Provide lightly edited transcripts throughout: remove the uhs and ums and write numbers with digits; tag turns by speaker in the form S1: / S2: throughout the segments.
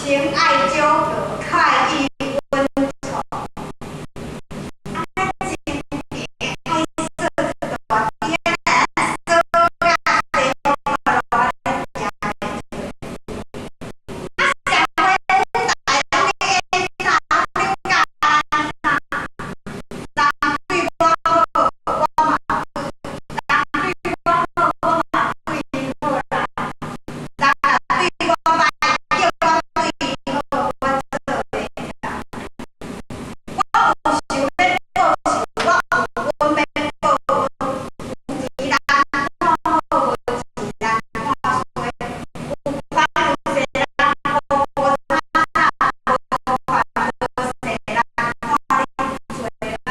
S1: 生愛少學，較會隱藏。啊，真愛耍大啲啊，耍甲西風路安呢行。啊，社會大攏咧演啥，攏咧教咱啥？人對我好，我嘛人對我好，我嘛對伊好啦。人若對我歹，叫我對伊好，我做袂到。我有仇欲報仇，我有恩欲報恩。有錢難看好，無錢難看衰。有權有勢人烏烏叉叉，無權無勢人看你衰歹。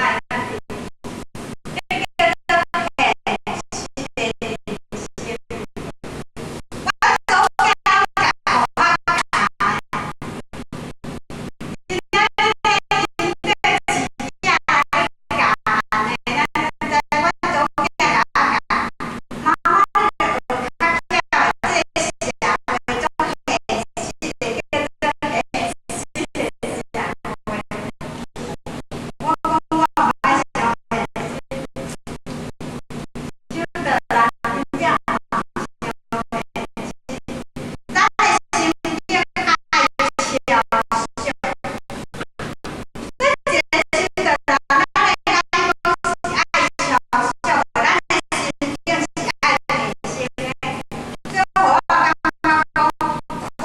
S1: 這叫做現實的人生。我祖囝教我教的，真正真正是囝咧教的，咱知阮祖囝共我教，媽媽你著學較巧的，這個社會足現實的，叫做現實的社會。我講我毋愛傷現實，修道人真正嘛傷現實。咱的心境愛超俗。這一個修道人，咱的眼光是愛超俗的，咱的心境是愛提升的。所以我感覺講，寬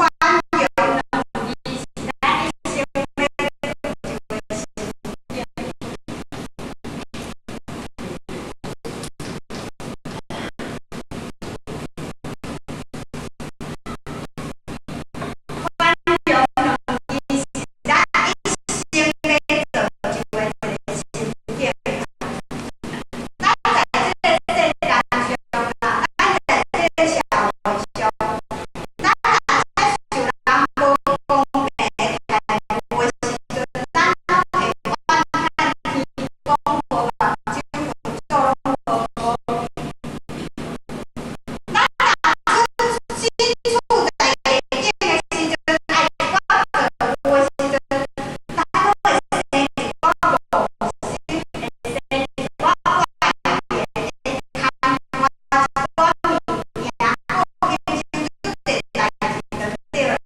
S1: 容兩字是咱一生欲追求的心境。寬容兩字是咱一生欲造就的一個心境。咱在這個世間上啦，咱在這個社會上，咱若接受人無公平的待遇的時陣，咱攏會怨嘆天公無目睭，佛祖攏無公平。咱若身處在逆境的時陣，愛一寡造有的時陣，咱攏會生一寡妄心，會生一寡怨言，會貪愛一寡物件，顧經受足濟代誌就對啦。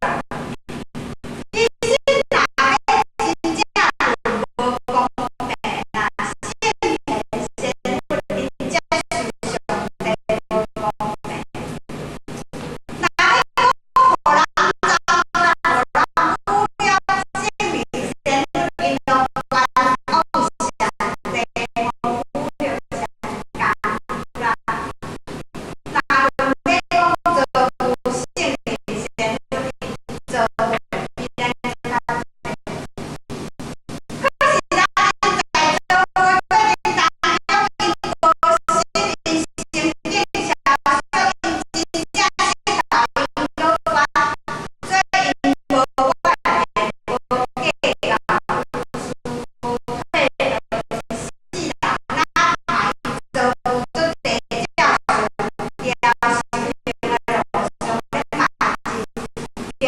S1: 其實若欲真正論無公平啦，聖賢仙佛𪜶才是上帝無公平。若欲講予人糟啦，予人侮辱，聖明仙佛𪜶攏冤枉上帝，予侮辱上艱苦啦。若論欲講造就聖明仙佛，𪜶造比咱較濟。可是咱在做的過程當中，𪜶無心，𪜶心境超俗，𪜶真正實頭𪜶閣懸，所以𪜶無怨言，無計較，無思無退路，世人哪怕伊造有足濟照條修行的路上，嘛真條